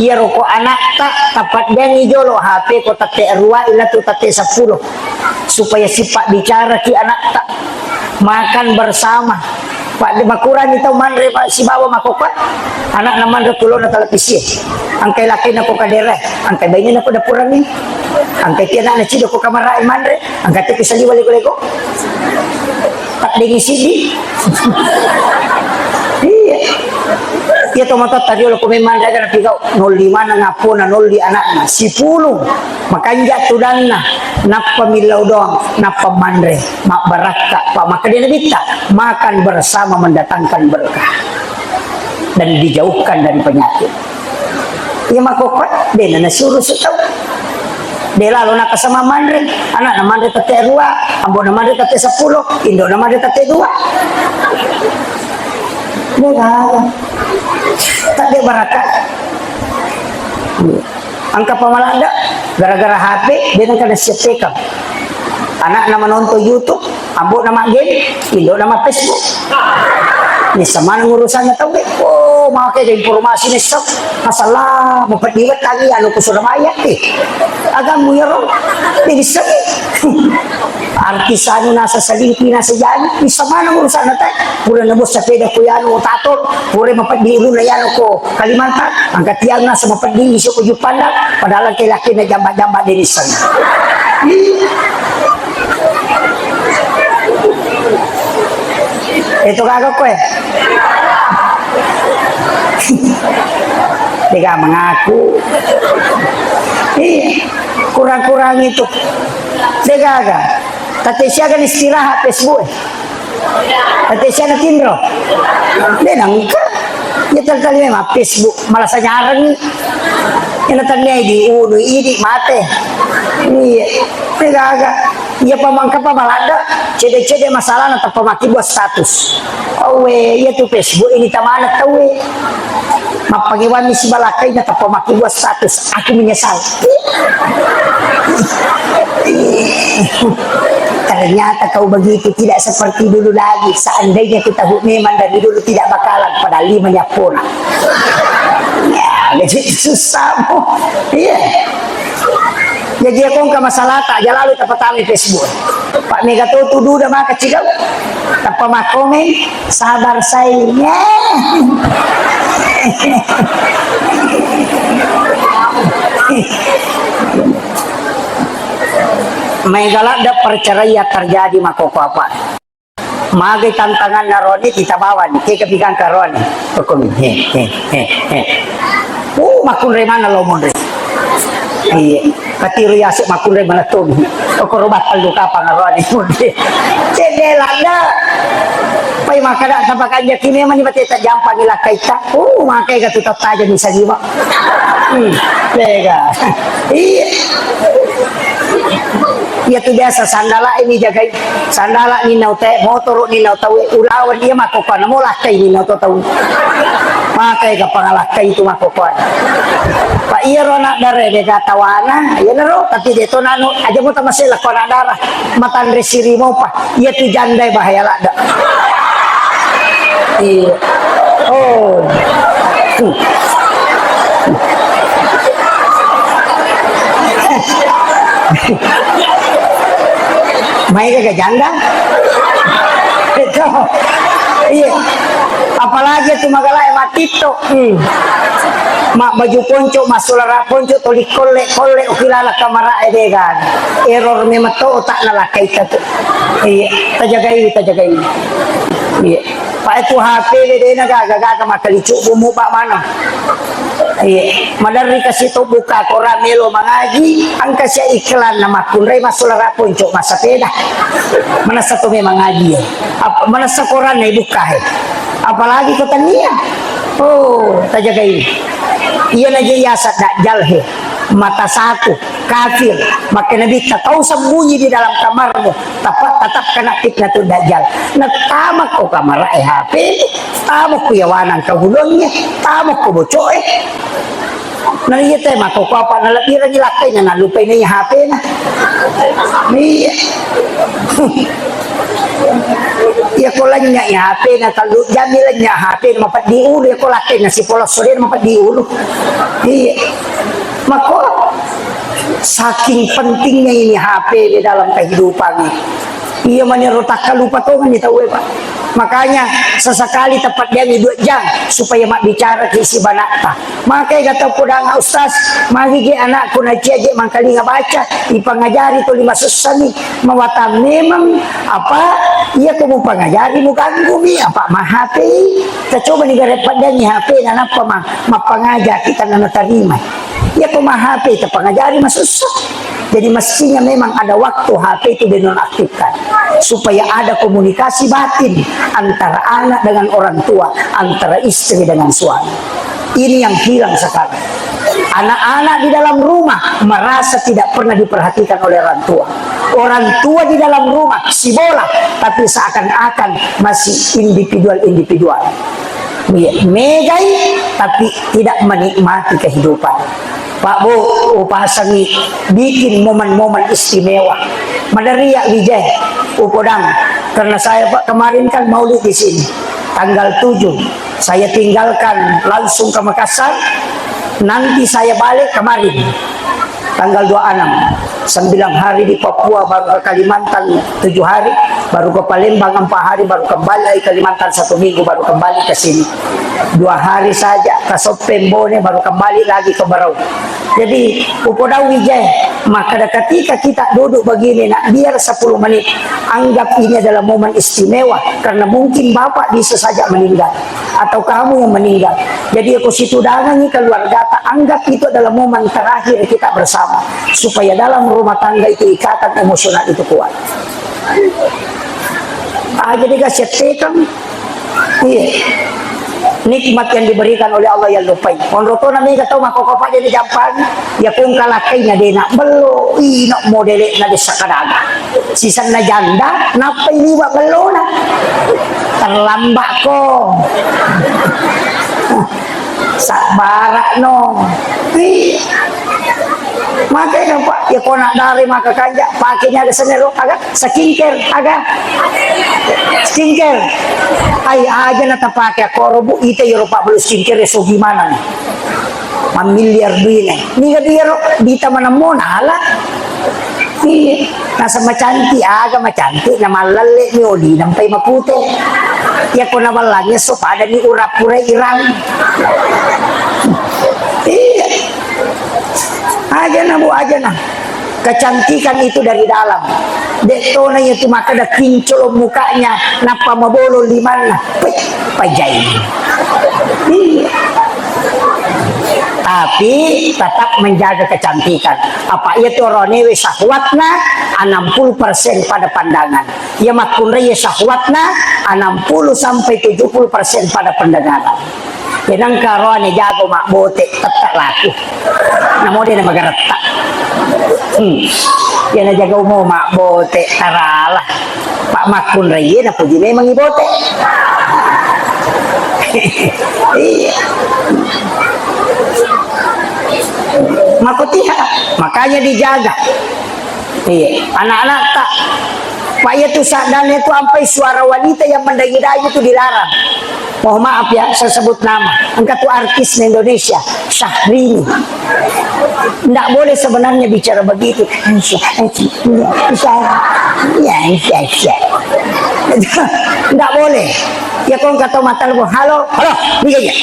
iyaro ko anakta tapaddeangngi jolo H P ko tette rua ila tu tette seppulo. Supaya sipabbicaraki anakta. Makan bersama. Pak, makurani tau manre, Pak, sibawa makkokkoe. Anakna manre kulona televisi. Angkai lakkainna ko kadere, angkai bainena ko dapurangnge. Angkai ti anakna cido ko kamarae manre, angkai ti saliwa lego-lego. Taddengi siddi. Iya. Iya to matotta riolo ko memang jaga napigau. Nolli maneng appona, nolli anakna. Sipulung. Makanja tudanna. Nappa millau doang. Nappa manre. Mabbarakka. Pak, makkeda Nabitta, makan bersama mendatangkan berkah. Dan dijauhkan dari penyakit. Iya makkokkoe, de na nasiurusu tau. De lalo nakasama manre, anakna manre tette rua, ambona manre tette seppulo, indona manre tette dua. De gaga. Tadde barakka. Engka pamaladde, gara-gara H P, de nengka nasiappekang. Anakna manonton YouTube, ambo'na maggame, indo'na ma Facebook. Nisseng maneng urusanna tauwe. Oh, make ga informasi nisseng. Masalah mapeddi wettangi anu ku Surabaya. Eh, agammu iyaro. De nissengi. Artis anu nasa selingkuh nasa jani, nisseng maneng urusanna te. Pura nabos sepeda ku anu tator, pura mapeddi ulunna anu ko Kalimantan, angka tiang nasa mapeddi isu ku Juppandang, padahal ke laki na jamba-jamba de nissengi. Itu kagak kue. Dega mengaku. Iya, kurang-kurang itu. Dega aga. Tette siaga istirahat Facebook. Tette siaga tinro. De nangka. Ya terkali memang Facebook malah sanyarengi. Ina tennai di ulu idi mate. Iya. Dega aga. Iya pamangka pamaladde, cede-cede masalahna tappa makkibua status. Owe, iya tu Facebook ini tamana tauwe. Mappangewanni sibalakkai na tappa makkibua status. Aku menyesal. Ternyata kau begitu, tidak seperti dulu lagi. Seandainya ku tahu memang dari dulu tidak bakalan pada lima nyapona. Ya, jadi susah mo. Iya. Jaji iya kongka masalahta, aja lalu tapatami Facebook. Pak Mega to tu duda maka cigau. Tappa makkomeng, sabar sayang. Mega ladde perceraian terjadi makkokkoe apa. Magai tantanganna roni, kita bawani, ke kepikangka roni. Pokoknya, he, he, he, he. Uh, makkunre mana lo monre. Iya. Katiru yase makkunrai manettomi. Okoro battal duka pangaroane. Cedde ladda. Pai makkada tapakanjaki memang ni bate tajampangi lakkaita. Uh, makai ga tu tattaja ni saliwa. Hmm, lega. Iya. Iya tu biasa sandala ini jagai. Sandala ni nau te, motoro ni nau tau, ulawan iya makkokoana mo lakkai ni nau to tau. Makai ga pangalakkai tu makkokoana. Pa iya ro anak dare de ga tawana, iya naro, tapi de to nanu, aja mo tamase lakko anak dara. Matanre sirimo pa. Iya tu janda bahaya ladda. Iya. Oh. Mai ga janda? Itu. Iya. Apalagi tu magala e matitto. Hmm. Ma baju ponco, ma sulara ponco, toli kolle, kolle, ukilala kamara e de ga. Error memang to otak na lakkaita tu. Iya, tajagai, tajagai. Iya. Pa itu H P we dena gaga-gaga makalicu bumu ba mana. Iya, maderri kasi to buka koran melo mangaji, angka sia iklan na makkunrai massulara ponco masapeda. Manessa to memang ngaji. Ap-, manessa koran na buka he. Apalagi ko tania. Oh, tajagai. Iya na je yasa dajjal he. Mata satu. Kafir, maka Nabitta, kau sembunyi di dalam kamarmu, tapa-, tatap kena fitnah tu dajjal. Nah, tamakko kamara e H P, tamakko yawanang kagulonnya, tamakko bocoe. Nah, iya te makko ko apa nalebbirangi lakkai na nalupai na H P na. Iya. Iya ko lenya H P na talu jami lenya H P na mapeddi ulu, iya ko lakkai na sipolosso de mapeddi ulu. Iya. Makko Saking pentingnya ini H P di dalam kehidupan ini. Iya manero takkalupa tongeng ni tau e, Pak. Makanya sesekali tepeddiangi dua jam supaya mabbicara ki sibanakta. Maka e kata podanga Ustaz, magi ge anakku nacia je mangkalinga baca, ipangajari tuli masussani, mawatang memang apa iya ko mupangajari muganggumi apa ma H P. Kita coba ni gare peddiangi H P na nappa ma, mappangaja kita na natarima. Iya ko ma H P tapangajari masussa. Jadi mestinya memang ada waktu H P itu dinonaktifkan supaya ada komunikasi batin antara anak dengan orang tua, antara istri dengan suami. Ini yang hilang sekarang. Anak-anak di dalam rumah merasa tidak pernah diperhatikan oleh orang tua. Orang tua di dalam rumah sibola, tapi seakan-akan masih individual-individual. Iya, megai tapi tidak menikmati kehidupan. Pak Bu, upasangi bikin momen-momen istimewa. Maderia Wijay, upodang. Karena saya, Pak, kemarin kan maulid di sini. Tanggal tujuh, saya tinggalkan langsung ke Makassar. Nanti saya balik kemarin. Tanggal dua enam, sembilan hari di Papua, baru ke Kalimantan tujuh hari, baru ke Palembang empat hari, baru kembali lagi Kalimantan satu minggu, baru kembali ke sini. Dua hari saja ke Soppeng, Bone, baru kembali lagi ke Berau. Jadi, upodau Wijay, maka ketika kita duduk begini, nak, biar sepuluh menit, anggap ini adalah momen istimewa, karena mungkin Bapak bisa saja meninggal. Atau kamu yang meninggal. Jadi, ko situdangangi keluargata, anggap itu adalah momen terakhir kita bersama, supaya dalam rumah tangga itu ikatan emosional itu kuat. Ah, jadi gak setekan. Iya. Nikmat yang diberikan oleh Allah yang lupai. Onro to namanya tau mako kopa jadi jampan. Ya kong kalakai na dena bello. Ino modele na desa kadaga. Sisanna janda, nappai liwa bellona. Terlambat ko. Sabbara no. Ih. Maka kan, Pak, ya kona dari maka kanja, pakai nyaga senero, aga skincare, aga skincare. Ai aja na tapake akoro bu, ita yoro pak belu skincare so gimana nih? Mamiliar duine. Niga biaro bita manemmona ala. Iya. Nasaba macantik, aga macantik, na mallalle mi oli nampai makute. Iya ko na ballangnge so pada ni urap pura irang. Iya. Aja na bu, aja na. Kecantikan itu dari dalam. Dek tona iya tu maka da kincolo mukanya, nappa mabolo limanna. Pajai. Iya. Tapi tetap menjaga kecantikan. Apa iya tu oroanewe syahwatna enam puluh persen pada pandangan. Iya makkunrai syahwatna enam puluh sampai tujuh puluh persen pada pendengaran. Iya nengka oroane jago mabbote, tetap laku. Namo de na magaretta. Hmm. Iya na jago mo mabbote, tarala. Pak makkunrai iya napuji memang ibote. Iya. Makotiha, makanya dijaga. Iya, anak-anak tak. Pak iya tu sadane tu ampai suara wanita yang mendayu-dayu tu dilarang. Mohon maaf ya, saya sebut nama. Engka tu artis Indonesia, Syahrini. Ndak boleh sebenarnya bicara begitu. Aisyah, Aisyah, iya, Aisyah. Iya, Aisyah, Aisyah. Ndak boleh. Ya kau kata mata lu, halo, halo, iya, iya.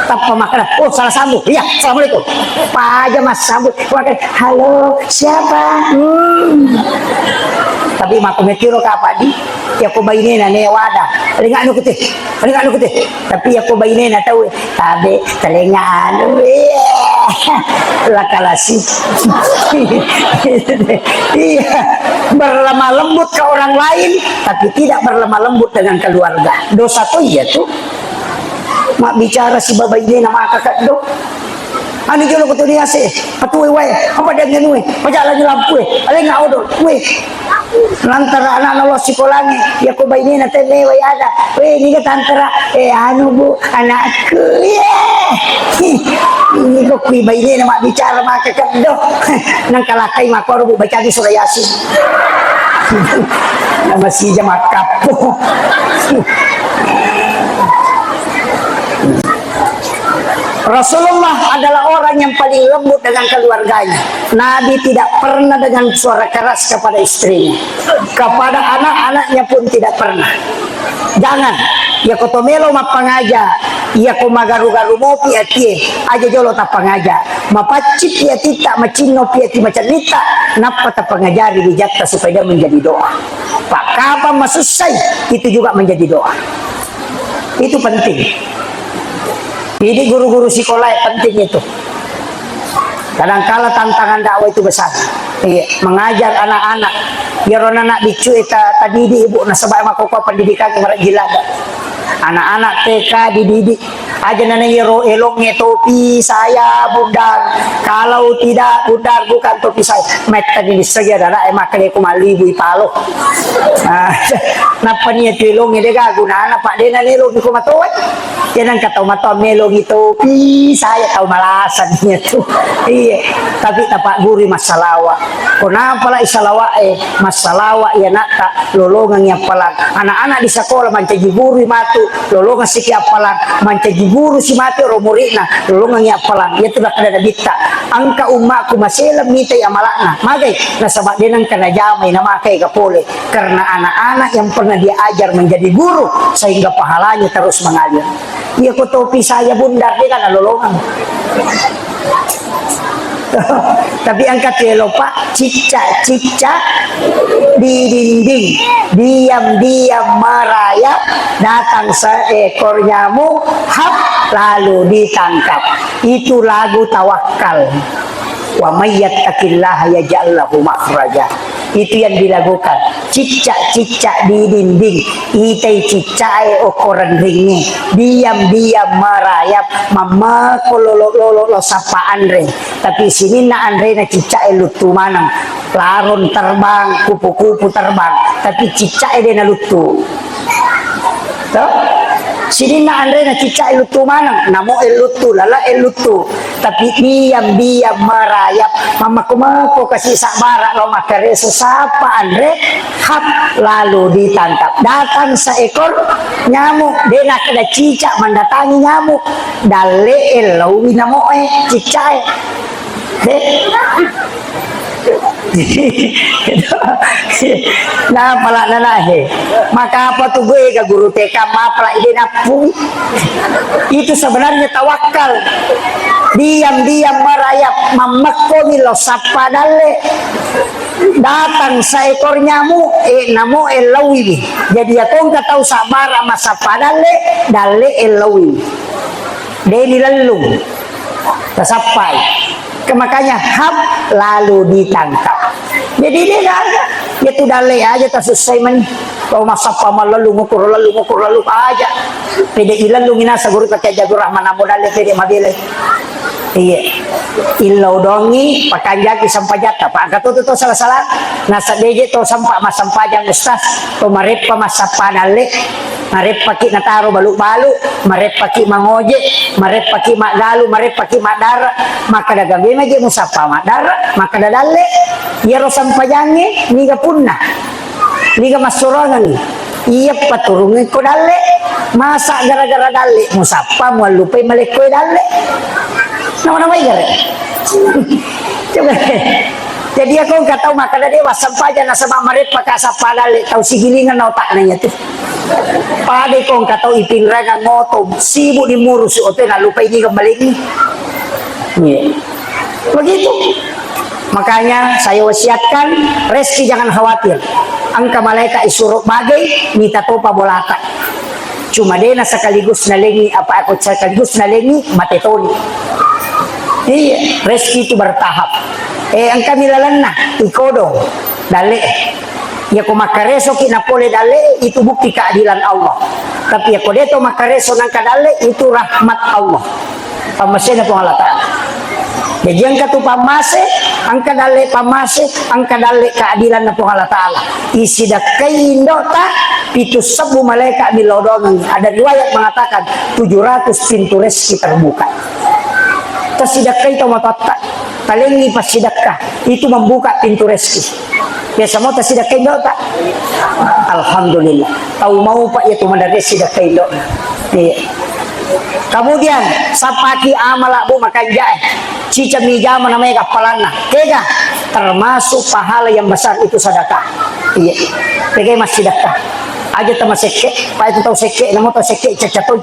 Tappa makkeda, oh, salah sambung. Iya, assalamualaikum. Paja massambung. Makkeda, halo, siapa? Hmm. Tapi makku metiro kapang di, ya ko bainena ne wada. Ringa anu kute. Ringa anu kute. Tapi ya ko bainena tau, tabe, telenga anu. Iya. Lakalasi. Iya. Berlemah lembut ke orang lain, tapi tidak berlemah lembut dengan keluarga. Dosa tuh iya tuh. Mabbicara sibawa bainena maka keddo. Anu jolo ko tuli ase, patue wae, apa dengan we, pajalan lampue, alenga odo, we. Lantara anak-anak lo sikolangi, ya ko bainena te mewai ada. We, ini ke tantara, eh, anu bu, anakku, iya. Ini kok kui bainena mabbicara maka keddo. Nang kalakai mako bu baca di surah Yasin. Nama si jam akappo. Rasulullah adalah orang yang paling lembut dengan keluarganya. Nabi tidak pernah dengan suara keras kepada istrinya. Kepada anak-anaknya pun tidak pernah. Jangan. Iya ko to melo mappangaja, iya ko magaru-garu mopi atie, aja jolo tappangaja. Mapaccing pi atitta, macinno pi ati macennitta, nappa tappangajari wijatta supaya dia menjadi doa. Pak, kapan masussai, itu juga menjadi doa. Itu penting. Jadi guru-guru sekolah penting itu. Kadangkala tantangan dakwah itu besar. Iya, mengajar anak-anak. Iyaro anak biccu e ta-, tadidi ibu nasaba makkokkoe pendidikan marajin ladde. Anak-anak T K dididik. Aja nana iyaro elongnge topi saya, Bundar. Kalau tidak, Bundar bukan topi saya. Mettani dissegi ada anak e makkeda ko mallibu ipalo. Ah, nappa nia tu elongnge de gaga gunana, Pak, de na elongngi ko matoa. Iya nengka tau matoa melongi topi saya, tau malasa nia tu. Iya, tapi tapagguru massalawa. Ko napalai salawa e, massalawa iya natta lolongengi appalang. Anak-anak di sekolah mancaji guru matu, lolongeng siki appalang, mancaji guru si matu ro muridna, lolongengi appalang. Iya tu nakkeda Nabitta, engka ummaku maseleng mitai amalakna. Magai? Nasaba de nengka najamai namakai ga pole. Karena anak-anak yang pernah dia ajar menjadi guru, sehingga pahalanya terus mengalir. Iya ko topi saya Bundar, de kan lolongang. Tapi engka telo, Pak, cicak-cicak di dinding, diam-diam merayap, datang seekor nyamuk, hap, lalu ditangkap. Itu lagu tawakal. Wa may yattaqillaha yaj'al lahu makhraja. Itu yang dilakukan. Cicak-cicak di dinding, itai cicak e okko renringnge. Diam-diam merayap, mammekko lolo-lolo lo sappa anre. Tapi sininna anrena cicak e luttu maneng. Laron terbang, kupu-kupu terbang, tapi cicak e de naluttu. To? Sininna anrena cicak e luttu maneng, namo e luttu, lala e luttu. Tapi diam-diam merayap, mammekko-mekko kasi sabbara lo makkareso sappa anre, hap, lalu ditangkap. Datang seekor nyamuk, de nakkeda cicak mendatangi nyamuk. Dalle e laui namo e, cicak e. He? Napala nanahe. Maka apa tu gue ga guru T K mapala ide nappu. Itu sebenarnya tawakal. Diam-diam merayap, mammekkomi lo sappa dalle. Datang seekor nyamuk, eh, namo e lauiwi. Jadi ya kongka tau sabbara massappa dalle, dalle e lauiwi. Deni lellung. Tasappai. Ke-, makanya ham lalu ditangkap. Jadi dia gaga. Ya tu dalle aja tasussai mani. Kau massappa mallalu ngukur lalu ngukur lalu aja. Pede ilalu minasa guru kata Jabir Rahman Abu Dalle pede mabele. Iya. Illau dongi pakanjaki sampajatta. Pak angka tu tu sala-sala. Nasa deje to sampa masampajang ustaz. To mareppa massappa dalle. Mareppaki nataro balu-balu, mareppaki mangoje, mareppaki maggalu, mareppaki maddara, makkada gabe maje musappa maddara, makkada dalle, iyaro sampajangnge niga punna, niga massurongengngi, iya paturungeng ko dalle, masa gara-gara dalle musappa muallupai malekkoe dalle, nama-namai gare. Coba. Jadi, aku engka tau makkada de wassempajang nasaba mareppa ka sappa dalle tau sigilingan na otakna iya tu. Pada ko engka tau ipinrangang oto, sibuk dimurusu oto, nalupai ni gembalengi. Iya. Begitu. Makanya saya wasiatkan, Reski jangan khawatir. Engka malaikat isuro bagai, mita topa bolata. Cuma dena sekaligus nalengi, apa aku sekaligus nalengi, mate toni. Iya, Reski itu bertahap. Eh, engka mi lalenna, ikodong, dalle. Yako makkaresoki napole dalle, itu bukti keadilan Allah. Tapi yako deto makkareso nangka dalle, itu rahmat Allah. Pammasena Puang Allah Ta'ala. Jadi engka tu pammase, engka dalle pammase, engka dalle keadilan na Puang Allah Ta'ala. Isidakkai indota, pitu sebbu malaikat millau doangeng. Ada riwayat mengatakan tujuh ratus pintu rezeki terbuka. Tasidakkai tau matoatta, talengi passidakka, itu membuka pintu rezeki. Biasa mo tasidakkai indota. Alhamdulillah. Tau mau pak ya tu madarre sidakkai indota. Iya. Kemudian, sappaki amala bu makanjae. Cica mi jama namanya kappalanna. Kega? Termasuk pahala yang besar itu sedekah. Iya. Pegai massidakka. Aja tama sekke, pak itu tau sekke, namo tau sekke cacatoi.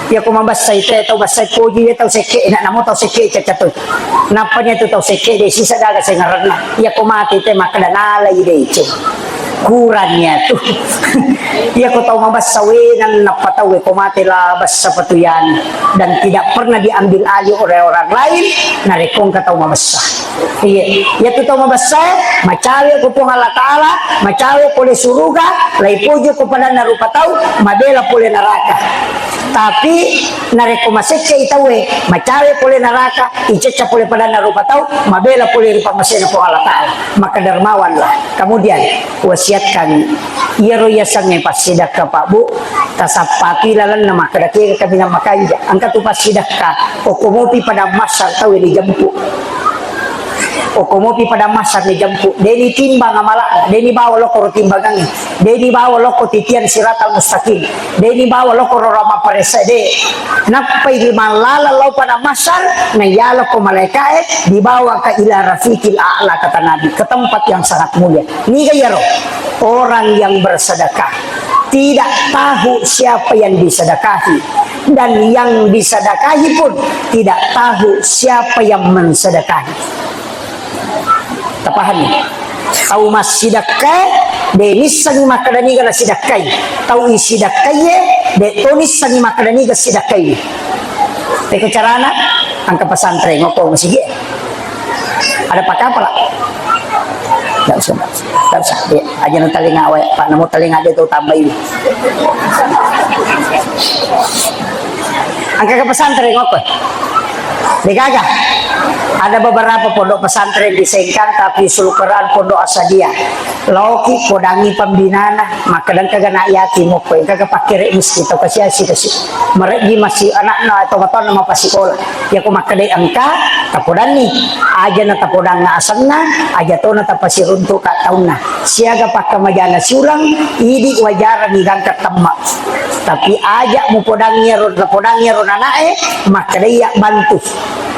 Iya ko mabessai te, tau bessai poji de tau sekke, na namo tau sekke cacatoi. Nappanya tu tau sekke de sisa gaga sengaranna. Iya ko mati te makkeda nalai de ce. Kurangnya tu. Iya ko tau mabessa wenang nappa tau ko mate la bessa patuyana dan tidak pernah diambil alih oleh orang lain narekko engka tau mabessa. Iya, iya tu tau mabessa macawe ko Puang Allah Taala, macawe pole suruga, lai pojo ko padanna rupa tau, mabela pole neraka. Tapi narekko masekke i tauwe, macawe pole neraka, icecca pole padanna rupa tau, mabela pole ri pammasena Puang Allah Taala. Maka dermawanlah. Kemudian, wasiatkan iyaro yasengnge passidakka, Pak, Bu, tasappaki lalenna makkeda kega kaminang makanja. Engka tu passidakka, okko mopi padang massar tauwe dijempu. Okko mopi padang massar dijempu. Deni timbang amala'na, deni bawa lokko ro timbangangnge. Deni bawa lokko titian siratal mustaqim. Deni bawa lokko ro rama paressa de. Nappai ri mallala lao padang massar, naiyalokko malaikae dibawa ka ila rafiqil a'la, kata Nabi, ke tempat yang sangat mulia. Niga iyaro? Orang yang bersedekah tidak tahu siapa yang disedekahi, dan yang disedekahi pun tidak tahu siapa yang mensedekahi. Tapahami? Tau massidakkae de nissengngi makkeda niga nasidakkai. Tau isidakkaie de to nissengngi makkeda niga sidakkai. Peke carana? Engka pesantren okko masigi. Ada pakapala? Tidak usah, tidak usah. Ya, aja na talinga wae, Pak, namo talinga de to tambai. Engka ke pesantren okko? Degaga. Ada beberapa pondok pesantren di Sengkang, tapi Sulukeran Pondok Asadia. Laoki podangi pembinana, makkeda engka ga nak yatim okko, engka ga pakkere miskin, tau kasiasi kasi. Mereji masih anakna atau matonna mapasikola. Yako makkeda engka, tapodanni. Aja na tapodanna asenna, aja tona tapasiruntu ka taunna. Siaga pakkamajana siurang, idi wajarang igangka temma. Tapi aja mupodangi ro, napodangi ro nanae, makkeda iya bantu.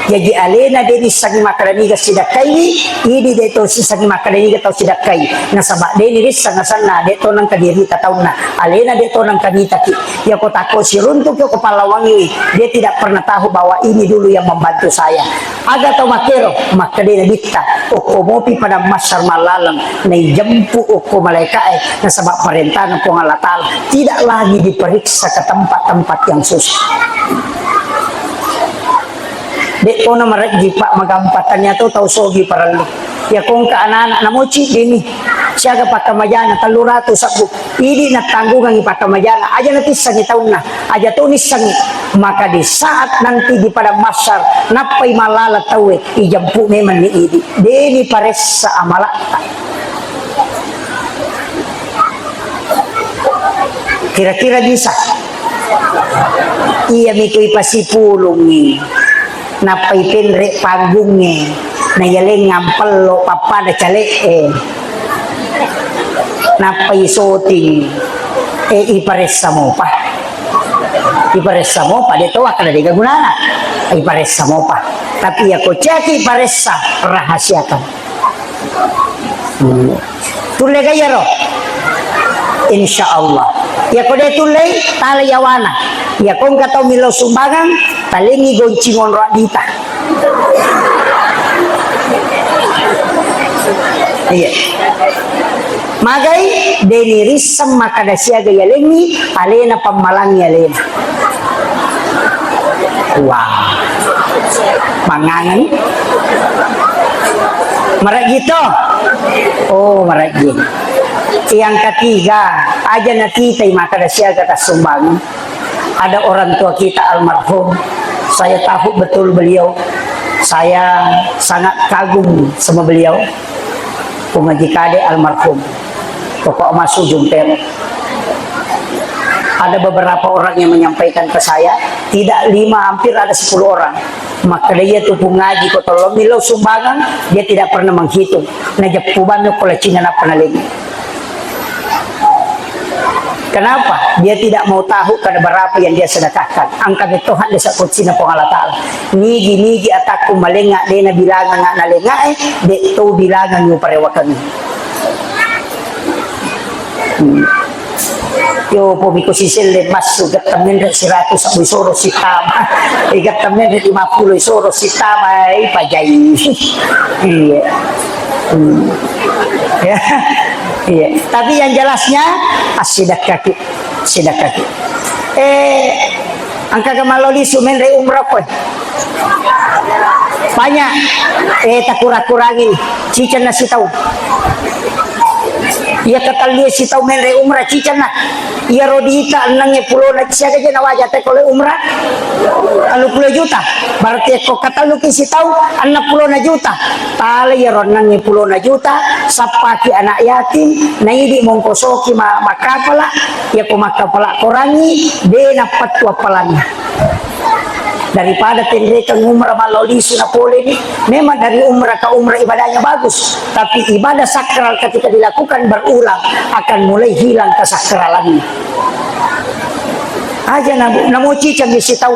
Jaji alena de' nissengngi makkeda niga sidakkaiwi, idi de' to sissengngi makkeda niga tau sidakkai. Nasaba de' nirisseng asenna, de' to nengka dirita taunna. Alena de' to nengka mitaki. Yako takko siruntuki ko pallawangiwi, dia tidak pernah tahu bahwa ini dulu yang membantu saya. Aga tau makkero, makkedai Nabitta, okko mopi padang mahsyar mallaleng, naijempu okko malaika'e, nasaba parentana Puang Allah Ta'ala, tidak lagi diperiksa ke tempat-tempat yang susah. De' tona marejji, Pak, magampa, tania to tau sogi parellu. Iya ko engka anak-anak namo ciddimi, siaga pakkamajana tellu ratu sebbu. Idi nattanggungangi pakkamajana, aja natissengi taunna, aja to nissengi. Maka di saat nanti di padang mahsyar, nappai mallala tauwe, ijempu memanni idi. De' niparessa amalatta. Kira-kira bisa? Iya miko ipasipulungi. Nappai penre' panggungnge, naiyalengngang pello pappada cale'e. Nappai soting, e, iparessa mopa. Iparessa mopa, de' to wakkeda de' gaga gunana. Iparessa mopa. Tapi yako ciaki iparessa, rahasiakan. Hmm. Tulle ga iyaro? Insya Allah. Yako de' tullei, tala yawana. Yako engka tau millau sumbangan, talengi goncing onro addita. Iya. Magai, de' nirisseng makkeda siaga yalengngi, alena pammalangngi alena. Wah. Mangangeng. Marejji to? Oh, marejji. Yang ketiga, aja natitai makkeda siaga tassumbang. Ada orang tua kita almarhum. Saya tahu betul beliau. Saya sangat kagum sama beliau. Pung Haji Kade almarhum. Toko Mas Ujung Pero. Ada beberapa orang yang menyampaikan ke saya, tidak lima, hampir ada sepuluh orang. Makkeda iya tu Pung Haji ko tolong millau sumbangan, dia tidak pernah menghitung. Najeppu banno ko lacinna nappa nalengi. Kenapa? Dia tidak mau tahu kada berapa yang dia sedekahkan. Angka betto hadde sakkocinna Puang Allah Ta'ala. Nigi-nigi atakku malenga, de' nabilangang nalengae, de' to bilangang uparewakengngi. Hmm. Yo, po miko siselle massu, gatta menre' siratu sabbu isoro sitama. Eh, gatta menre' lima puluh isoro sitama, eh, ipajai. Iya. Hmm. Ya. Iya. Tapi yang jelasnya, assidakkaki. Sidakkaki. Eh, engkaga mallau lisu menre' umrah koe? Banyak. Eh, takura-kurangi. Cicenna sitau. Iya, katellue sitau menre' umrah, cicenna. Iyaro diita enneng pulona, siaga je nawaja te ko le umrah? Tellu pulo juta. Berarti ko katelluki sitau, enneng pulona juta. Tala iyaro enneng pulona juta, sappaki anak yatim, naidi mongkosoki ma-, makkapala, iya ko makkapala korangi, de' nappettu appalanna. Daripada tenrekeng umrah mallau lisu na pole ni, memang dari umrah ke umrah ibadahnya bagus, tapi ibadah sakral ketika dilakukan berulang akan mulai hilang kesakralannya. Aja na, namo ciceng sitau,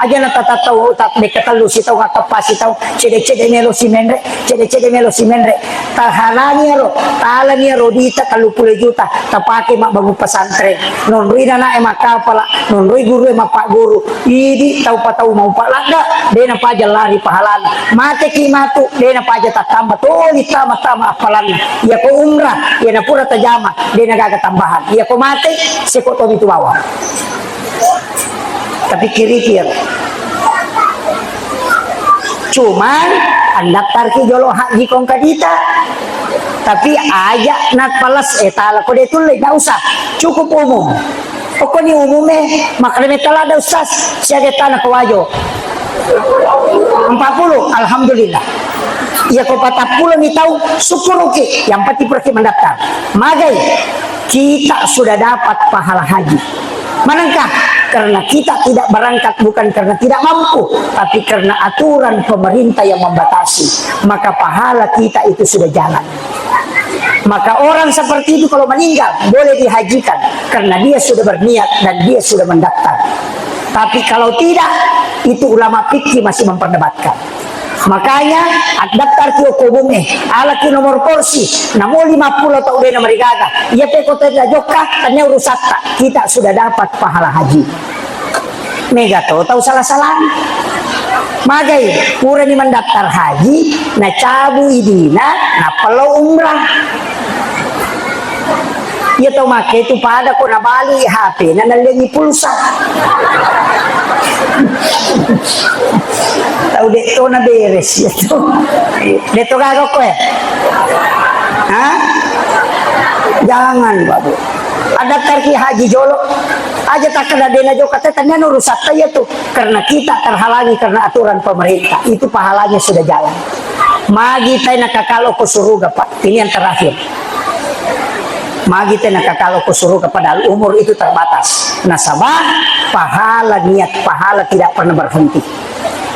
aja na tata tau, tak deka tellu sitau, ngakkappa sitau, cede-cede melo simenre, cede-cede melo simenre. Tahalangi ero, talani ero dita tellu pulo juta, tapake mabbangung pesantren. Nonroi nanae makkapala, nonroi gurue mappagguru. Idi tau patau maupa ladda, de napaja lari pahalana. Mateki matu, de napaja tattamba toni tama-tama appalanna. Iyako umrah, iya napura tajama, de nagaga tambahan. Iyako mate, seko tomi tu bawang. Tapi kiripi ya. Cuman, andaftarki jolo haji kongka dita. Tapi aja napales, eh, tala ko de tulle, ndak usah. Cukup umum. Pokoknya umum, eh, makkeda metta ladda, Ustaz, siaga tana ko Wajo. Empat puluh, alhamdulillah. Iya ko patappulo mi tau, syukuruki. Yang penting pergi mendaftar. Magai, kita sudah dapat pahala haji. Manengka? Karena kita tidak berangkat bukan karena tidak mampu, tapi karena aturan pemerintah yang membatasi. Maka pahala kita itu sudah jalan. Maka orang seperti itu kalau meninggal, boleh dihajikan karena dia sudah berniat dan dia sudah mendaftar. Tapi kalau tidak, Itu ulama fikih masih memperdebatkan. Makanya, addaftarki okko bunge, alaki nomor kursi, namo lima puluh tau dena marigaga. Iya pe kota jokka, tania urusatta. Kita sudah dapat pahala haji. Mega to tau sala-salang. Magai, purani mendaftar haji, nacabu idina, nappa lao umrah. Iya tau make tu pada ko nabali H P na nallengi pulsa. Tau de to na beres ya tu. De to gaga ko ya? Hah? Jangan, Babu. Addaftarki haji jolo. Aja takkeda dena jokka te tania urusatta iya tu. Karena kita terhalangi karena aturan pemerintah. Itu pahalanya sudah jalan. Magi tai nakakalo ko suruga, Pak. Ini yang terakhir. Magi te nakakalo ko suruga, padahal umur itu terbatas. Nasaba pahala niat, pahala tidak pernah berhenti.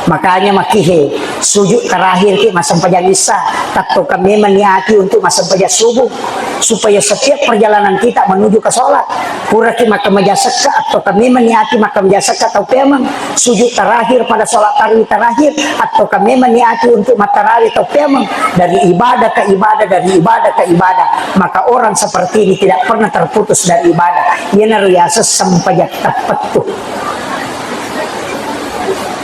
Makanya makihe sujud terakhir ki massempajang isya, tattoka memang niati untuk massempajang subuh, supaya setiap perjalanan kita menuju ke sholat. Puraki makkamaja sekka, attoka memang niati makkamaja sekka tau peameng. Sujud terakhir pada sholat tarawih terakhir, attoka memang niati untuk mattarawe tau peameng. Dari ibadah ke ibadah, dari ibadah ke ibadah. Maka orang seperti ini tidak pernah terputus dari ibadah. Iyanaro yaseng sempajang tappettu.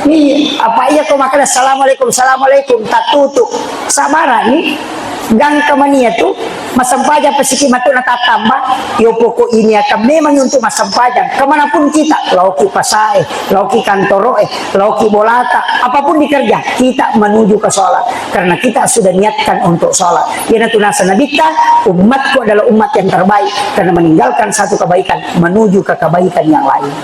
Ni, apa iya ko makkeda, "Assalamualaikum, assalamualaikum," tattutu. Sabarani, gangka mania tu, massempajang pasiki matu na tattamba, yo pokok ini akan memang untuk massempajang. Kemanapun kita, laoki pasae, laoki kantoroe, laoki bolata, apapun dikerja, kita menuju ke sholat. Karena kita sudah niatkan untuk sholat. Iyanatu nasa Nabitta, "Umatku adalah umat yang terbaik," karena meninggalkan satu kebaikan, menuju ke kebaikan yang lain.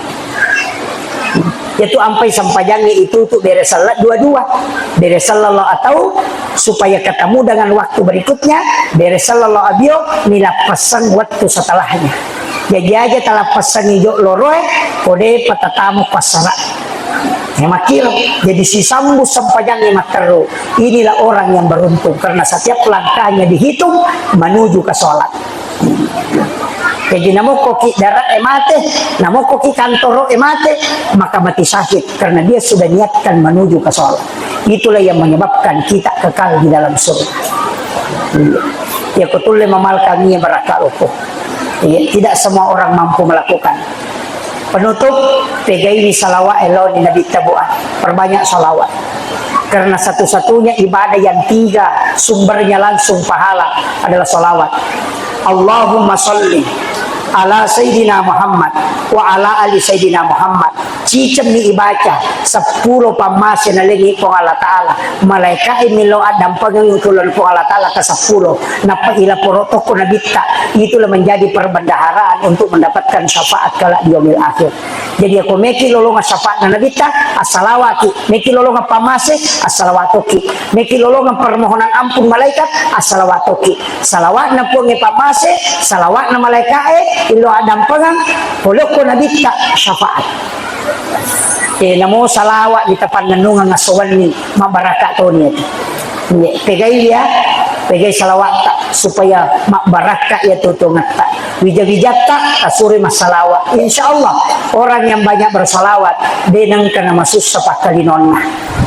Yaitu ampai sempajangnge itu tu bere sella dua-dua. Bere sella lao atau supaya ketemu dengan waktu berikutnya, bere sella lao abio, nilappassang waktu setelahnya. Jadi aja talappassangi jo loroe, kode patatamu passara. Ya makkiro. Jadi sisambu sempajangnge matteru. Inilah orang yang beruntung karena setiap langkahnya dihitung menuju ke sholat. Jadi namokkoki dara e mate, namokkoki kantoro e mate, maka mati syahid karena dia sudah niatkan menuju ke sholat. Itulah yang menyebabkan kita kekal di dalam surga. Iya. Ya kutulle mamalkangi barakka loko. Iya, tidak semua orang mampu melakukan. Penutup, pegaiwi salawat eloni Nabi tabuan. Perbanyak salawat. Karena satu-satunya ibadah yang tiga sumbernya langsung pahala adalah salawat. Allahumma salli ala Sayyidina Muhammad wa ala ali Sayyidina Muhammad. Cicemmi ibaca seppulo pammase nalengi Puang Allah Ta'ala. Malaikae millau addampengeng ulon Puang Allah Ta'ala ke seppulo. Nappa ilaporo tokko Nabitta. Itulah menjadi perbendaharaan untuk mendapatkan syafaat kelak di yaumil akhir. Jadi, ako meki lolongang syafaatna Nabitta, assalawaki. Meki lolongang pammase, assalawatoki. Meki lolongang permohonan ampun malaikat, assalawatoki. Salawatna Puangnge pammase, salawatna malaikae, illo addampengeng, polokko Nabitta syafaat. E, namo salawat di tapannennungeng asso wenni, mabbarakka toni atu. Iya, pegai ya, pegai salawatta supaya mabbarakka ya tutuongetta. Wija-wijatta tasuri massalawa. Insya Allah, orang yang banyak bersalawat, de nengka namasussa pakkalinonna.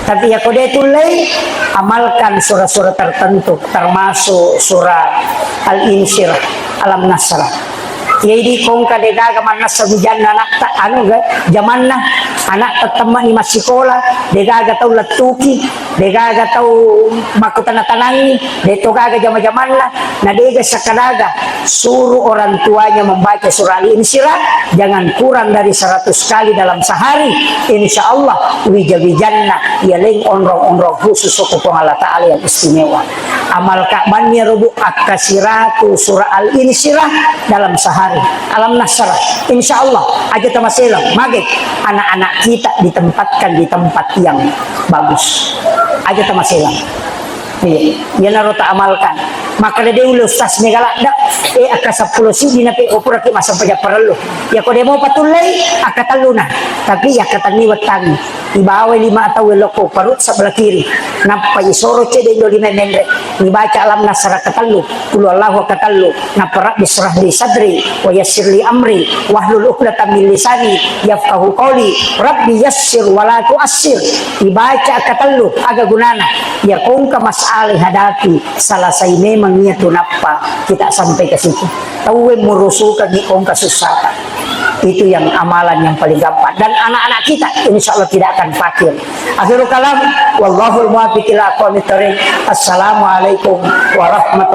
Tapi ya kode tullei, amalkan surah-surah tertentu, termasuk surah Al-Insyirah, Alam Nasrah. Jadi kongka degaga mannessa wijanna anakta, anu ga, jamanna, anakta temmani massikola, degaga tau lettuki, degaga tau makkutana-tanangi, de to gaga jama-jamanna, na dega sakadaga suruh orang tuanya membaca surah Al-Insyirah, jangan kurang dari seratus kali dalam sehari, insya Allah wija-wijanna yaleng onrong-onrong khusus soko Puang Allah Ta'ala yang istimewa. Amalka banni robu akkasiratu surah Al-Insyirah dalam sehari. Alam Nasrah. Insya Allah, aja tamaselang. Mage, anak-anak kita ditempatkan di tempat yang bagus. Aja tamaselang. Iya, iyanaro ta amalkan. Makkeda de ulle Ustaz mega ladde, eh, akka seppulo siddi nape, oh, puraki massempajang parellu. Yako de mo patullei, akka telluna. Tapi yakkatenni wettangngi. Ibawai lima tau lokko parut sebelah kiri. Nappa isoro cedde indo lima menre. Ibaca alam nasrah katellu. Qul huwallahu katellu. Nappa rabbi israh li sadri. Wa yassir li amri. Wahlul uqdatam min lisani. Yafqahu qawli. Rabbi yassir wa la tuassir. Ibaca katellu. Aga gunana. Ya kongka masalah hadapi. Selesai memang iya tu nappa kita sampai ke situ. Tauwe murusukan ni kongka susah. Itu yang amalan yang paling gampang. Dan anak-anak kita, insya Allah tidak akan fakir. Akhirul kalam, wallahul muwaffiq ila aqwamit thariq. Assalamualaikum warahmatullahi